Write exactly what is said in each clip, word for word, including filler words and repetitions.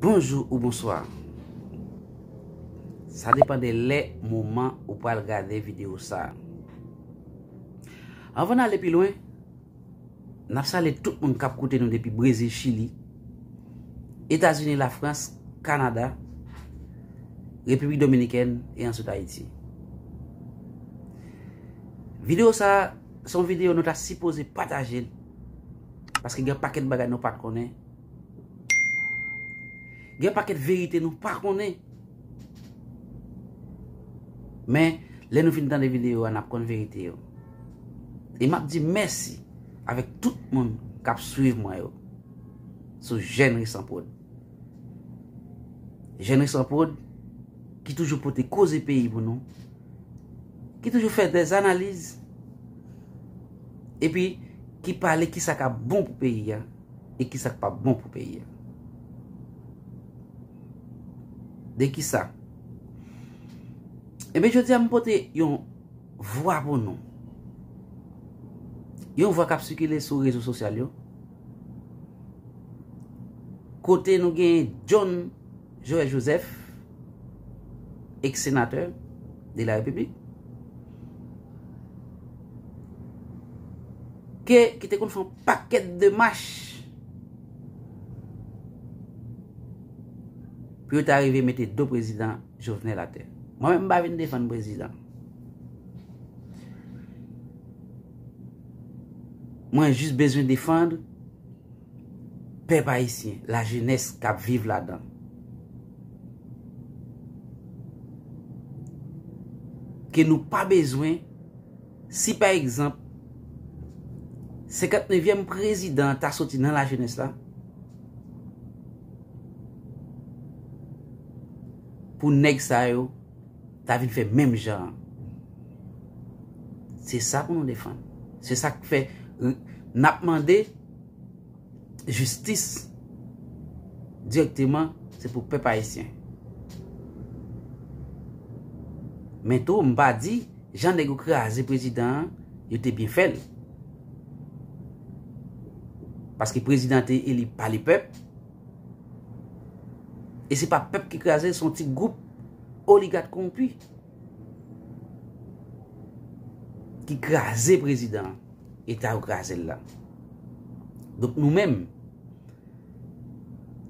Bonjou ou bonswa. Sa depann de lè, moman ou pral gade videyo sa. Anvan n ale pi lwen, n ap salye tout moun k ap koute nou depi Brezil, Chili, Etazini, Lafrans, Kanada, Repiblik Dominikèn e answit Ayiti. Videyo sa, se yon videyo nou ta sipoze pataje l, paske gen pakèt bagay nou pa t konnen. Gen pakèt verite nou pa konnen. Men, lè nou fin tande videyo a, n ap konn verite yo. E m ap di mèsi avèk tout moun k ap swiv mwen yo sou Jèn Resan Prod. Jèn Resan Prod ki toujou pote koze peyi pou nou, ki toujou fè dè analiz, epi ki pale kisa k ap bon pou peyi a e kisa k p ap bon pou peyi a. De kisa? Ebyen, jodi a m pote yon vwa pou nou. Yon vwa k ap sikile sou rezo sosyal yo. Kote nou gen John Joël Joseph, ex-sénateur de la République, ke, ki te konn fè yon pakèt demach pou yo ta rive mete do prezidan Jovenel atè. Mwen menm, m pa vin defann prezidan. Mwen jis bezwen defann pèp ayisyen, lajenès k ap viv ladan. Ke nou pa bezwen, si pa egzanp, senkantnevyèm prezidan an ta soti nan lajenès la, pou nèg sa yo ta vin fè menm jan an. Se sa pou nou defann. Se sa k fè, n ap mande jistis dirèkteman, se pou pèp ayisyen. Men tou, m pa di, jan nèg yo kraze prezidan an, yo te byen fè l. Paske prezidan te eli pa lepèp. E se pa pèp ki kraze, se yon ti gwoup oligak kowonpi ki kraze prezidan an. E ta yo kraze l la. Donk nou menm,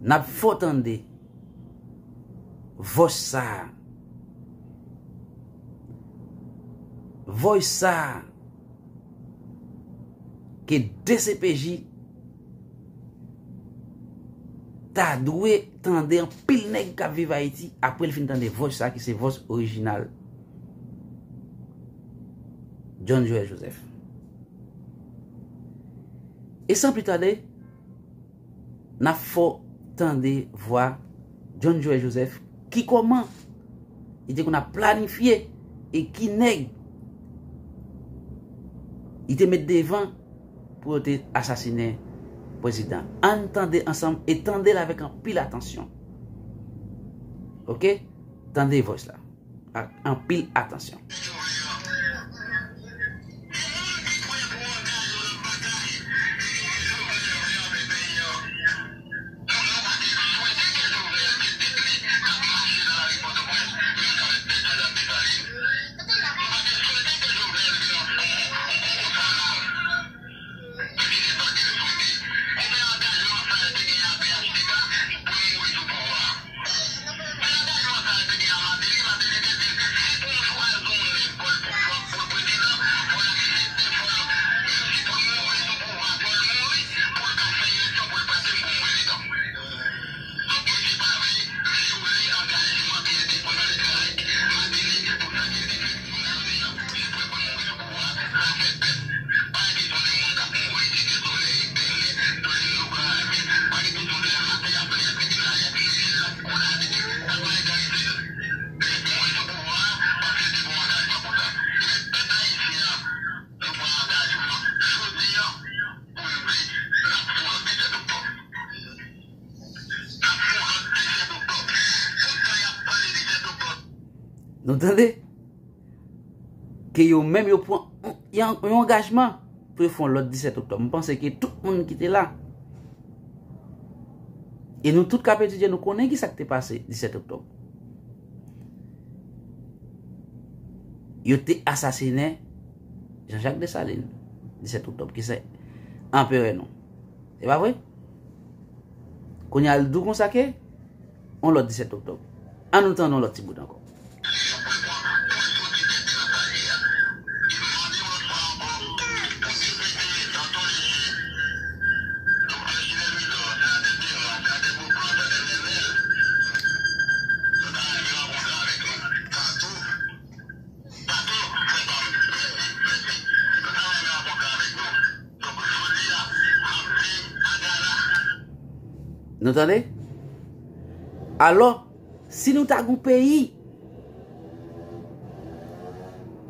n ap fè w tande vòs sa a. Vòs sa a ke D C P J ta dwe tande anpil nèg k ap viv Ayiti apre l fin tande vòs sa ki se vòs orijinal John Joël Joseph. E san pli tade, n ap fè w tande vwa John Joël Joseph, ki kòman li te konn ap planifye e ki nèg li te met devan pou yo te asasinen prezidan. Ann tande ansanm e tande l avèk anpil atansyon. Oke? Tande vòs la ak anpil atansyon. Nou tande? Ke yo menm yo pran yon, yon angajman pou yo fè yon lòt disèt oktòb. M panse ke tout moun ki te la, E nou tout k ap etidye, nou konnen ki sa k te pase disèt oktòb. Yo te asasinen Jean-Jacques Dessalines disèt oktòb, ki se anperè nou. Se pa vre? Kounye a, l di w konsa ke yon lòt disèt oktòb. Ann nou tande yon lòt ti bout ankò. Nou tande? Alò, si nou ta gon peyi,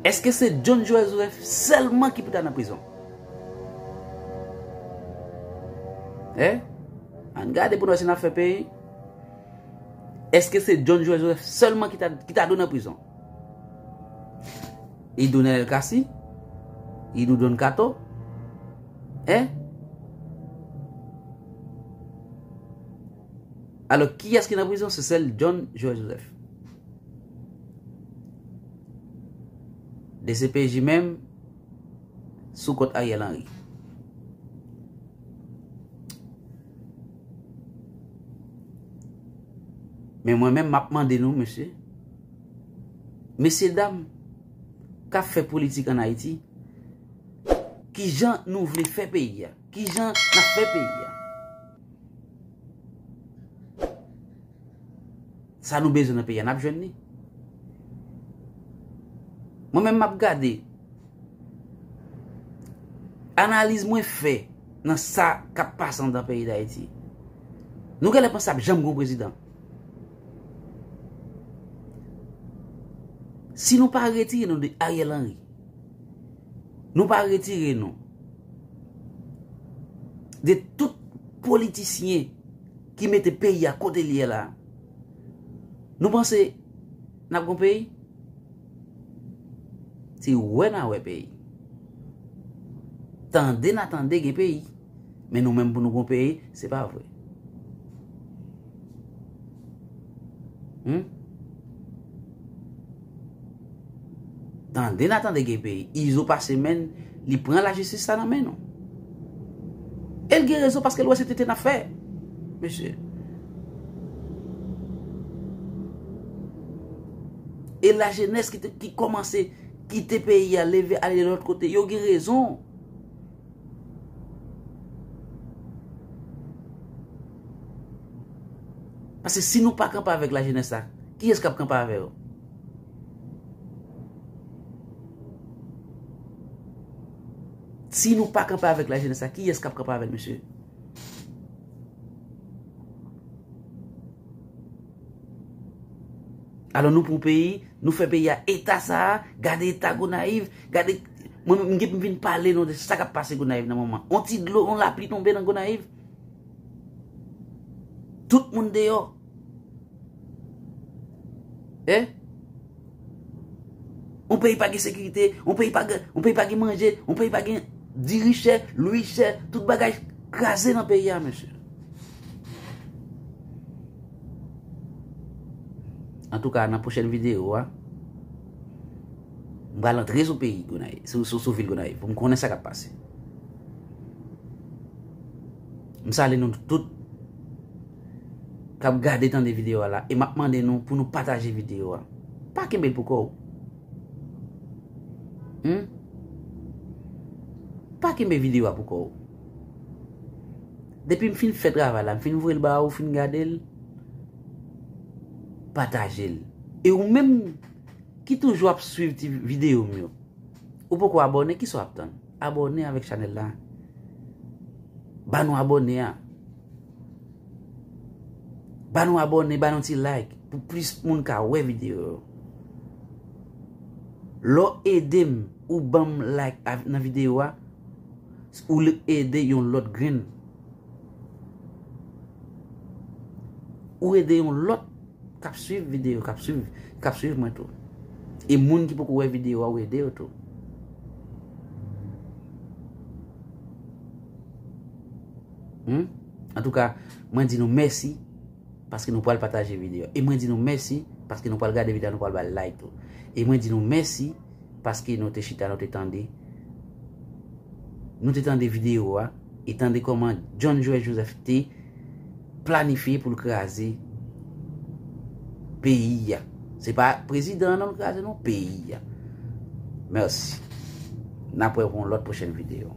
èske se John Joël Joseph sèlman ki pou ta nan prizon? Hein? Ann gade pou n wè si n ap fè peyi. Èske se John Joël Joseph sèlman ki ta, ki ta dwe nan prizon? Ido Nènèl Cassy? Ido Don Kato? Hein? Alò, kiyès ki nan prizon? Se sèl John Joël Joseph. D C P J menm, sou kont Ariel Henry. Men mwen menm, m ap mande nou, mesye, mesye dam k ap fè politik ann Ayiti, kijan nou vle fè peyi a? Kijan n ap fè peyi a? Sa nou bezwen nan peyi a, n ap jwenn li. Mwen menm, m ap gade analiz mwen fè nan sa k ap pase anndan peyi Dayiti. Nou genlè panse ap janm gen yon prezidan. Si nou pa retire nou de Ariel Henry, nou pa retire nou de tout politisyen ki mete peyi a kote l ye la, nou panse n ap gon peyi? Se wè n a wè peyi. Tande n a tande gen peyi. Men nou menm pou nou gon peyi, se pa vre. Hmm? Tande n a tande gen peyi. Izo pase men, li pran lajistis sa nan men nou. E l gen rezon paske l wè se tete n ap fè, mesye. E lajenès ki te, ki kòmanse kite peyi a, leve ale lòt kote, yo gen rezon. Paske si nou pa kanpe avèk lajenès la, kiyès k ap kanpe avè yo? Si nou pa kanpe avèk lajenès la, kiyès k ap kanpe avè l, mesye? Alò, nou pran peyi, nou fè peyi a eta sa a, gade eta Gonayiv, gade, mwen menm, m gen pou m vin pale nou de sa k ap pase Gonayiv nan moman. On ti dlo, on lapli tonbe nan Gonayiv. Tout moun deyò. Hein? On peyi pa gen sekirite, on peyi pa gen, on peyi pa gen manje, on peyi pa gen diri chè, lwil chè, tout bagay kraze nan peyi a, mesye. Antouka, nan pwochèn videyo a, m pral antre sou peyi Gonayiv, sou, sou, sou vil Gonayiv, pou m konnen sa k ap pase. M salye nou tout k ap gade, tande videyo a la, e m ap mande nou pou nou pataje videyo a. Pa kenbe l pou kò w. Hmm? Pa kenbe videyo a pou kò w. Depi m fin fè travay la, m fin voye l ba ou, fin gade l, pataje l. E ou menm ki toujou ap swiv ti videyo m yo, ou poko abòne, kisa w ap tann? Abòne avèk chanèl la. Ba nou abòne a. Ba nou abòne, ba nou ti like pou plis moun ka wè videyo yo. Lè w ede m, ou ban m like a, nan videyo a, ou ede yon lòt grenn. Ou ede yon lòt k ap swiv videyo, k ap swiv, k ap swiv mwen tou. E moun ki poko wè videyo a, ou ede yo tou. Hmm? Antouka, mwen di nou mèsi paske nou pral pataje videyo. E mwen di nou mèsi paske nou pral gade videyo, nou pral ba l like tou. E mwen di nou mèsi paske nou te chita, nou te tande. Nou te tande videyo a e tande kòman John Joël Joseph te planifye pou l kraze peyi a. Se pa prezidan an non l kraze non, peyi a. Mèsi. N ap wè pou yon lòt pwochèn videyo.